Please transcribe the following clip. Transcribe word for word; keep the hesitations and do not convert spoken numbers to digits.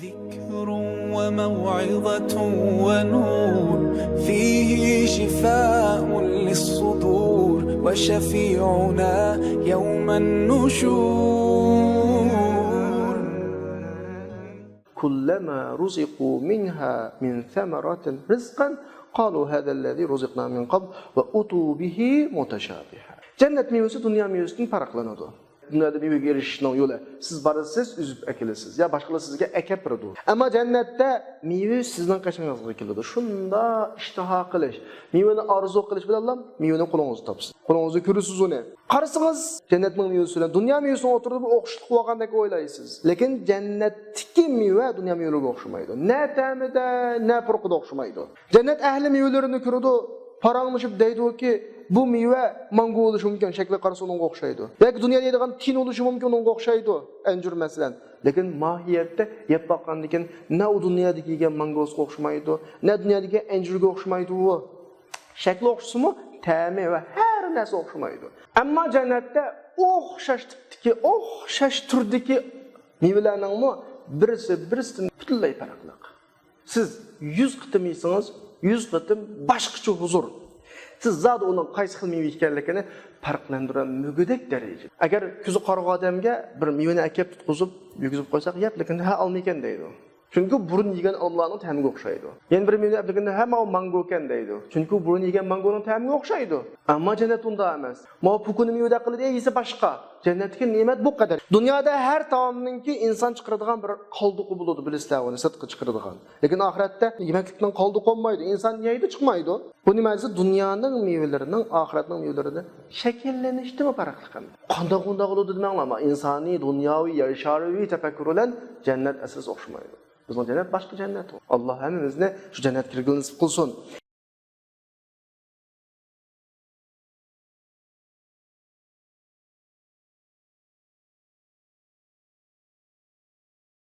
ذكر وموعظة ونور، فيه شفاء للصدور، وشفيعنا يوم النشور. كلما رزقوا منها من ثمرة رزقا قالوا هذا الذي رزقنا من قبل وأتوا به متشابها. جەننەت مېۋىسى دۇنيا مېۋىسىدىن پەرقلىنىدۇ. دۇنيادا مېۋىگە ئېرىشىشنىڭ يولى، سىز بارىسىز، ئۈزۈپ ئەكېلىسىز يا باشقىلار سىزگە ئەكەپ بېرىدۇ. ئەمما جەننەتتە مېۋە سىزنىڭ قېشىڭىزغا كېلىدۇ. شۇنداق ئىشتىھا قىلىش، مېۋىنى ئارزۇ قىلىش بىلەنلا مېۋىنى قولىڭىزدا تاپىسىز. قولىڭىزدا كۆرىسىز ئۇنى. قارىسىڭىز، جەننەتنىڭ مېۋىسى بىلەن دۇنيا مېۋىسىنىڭ ئوتتۇرىدا بىر ئوخشاشلىق بولغاندەك ئويلايسىز. لېكىن جەننەتتىكى مېۋە دۇنيا مېۋىلىرىگە ئوخشىمايدۇ. نە تەمىدە، نە پۇرىقىدا ئوخشىمايدۇ. جەننەت ئەھلى مېۋىلىرىنى كۆرىدۇ، پاراڭلىشىپ دەيدۇكى، بۇ مېۋە مانگو بولۇشى مۇمكىن، شەكلىگە قارىسا ئۇنىڭغا ئوخشايدۇ. ياكى دۇنيادا يەيدىغان تىن بولۇشى مۇمكىن، ئۇنىڭغا ئوخشايدۇ. ئەنجۈر مەسىلەن. لېكىن ماھىيەتتە يەپ باققاندىن كېيىن نە ئۇ دۇنيادىكى يېگەن مانگوسىغا ئوخشىمايدۇ، نە دۇنيادىكى ئەنجۈرگە ئوخشىمايدۇ ئۇ. شەكلى ئوخشىسىمۇ، تەمى ۋە ھەر نەرسە ئوخشىمايدۇ. ئەمما جەننەتتە ئوخشاش تىپتىكى، ئوخشاش تۈردىكى مېۋىلەرنىڭمۇ بىرسى بىرسىدىن پۈتۈنلەي پەرقلىق. سىز يۈز قېتىم يېسىڭىز، يۈز قېتىم باشقىچە ھۇزۇر. سىز زادى ئۇنىڭ قايسى خىل مېۋە ئىكەنلىكىنى پەرقلەندۈرەلمىگۈدەك دەرىجىدە. ئەگەر كۆزى قارىغۇ ئادەمگە بىر مېۋىنى ئەكەپ تۇتقۇزۇپ، يېگۈزۈپ قويساق، يەپ، لېكىن ھە، ئالما ئىكەن دەيدۇ. چۈنكى بۇرۇن يېگەن ئالمىلارنىڭ تەمىگە ئوخشايدۇ. يەنە بىر مېۋىنى ئەپ، لېكىن ھە، ماۋۇ مانگو ئىكەن دەيدۇ. چۈنكى بۇرۇن يېگەن مانگونىڭ تەمىگە ئوخشايدۇ. ئەمما جەننەت ئۇنداق ئەمەس. ماۋۇ پوكىنى مېۋىدەك قىلىدۇ، يېسە باشقا. جەننەتتىكى نېمەت بۇ قەدەر. دۇنيادا ھەر تائامنىڭكى ئىنسان چىقىرىدىغان بىر قالدۇقى بولىدۇ، بىلىسىلەر ئۇنى سىرتقا چىقىرىدىغان. لېكىن ئاخىرەتتە يېمەكلىكنىڭ قالدۇقى بولمايدۇ. ئىنسان يەيدۇ، چىقمايدۇ. بۇ نېمە دېسە، دۇنيانىڭ مېۋىلىرىنىڭ ئاخىرەتنىڭ مېۋىلىرىدىن شەكىللىنىشتىمۇ پەرقلىق ئەمدى. قانداق ئۇنداق بولىدۇ دېمەڭلار، ئەمما ئىنسانىي، دۇنياۋى، يەر شارىۋى تەپەككۇر بىلەن جەننەت ئەسلىسى ئوخشىمايدۇ. بىزنىڭ جەننەت باشقا جەننەت. ئاللا ھەممىمىزنى شۇ جەننەتكە كىرگىلى نېسىپ قىلسۇن.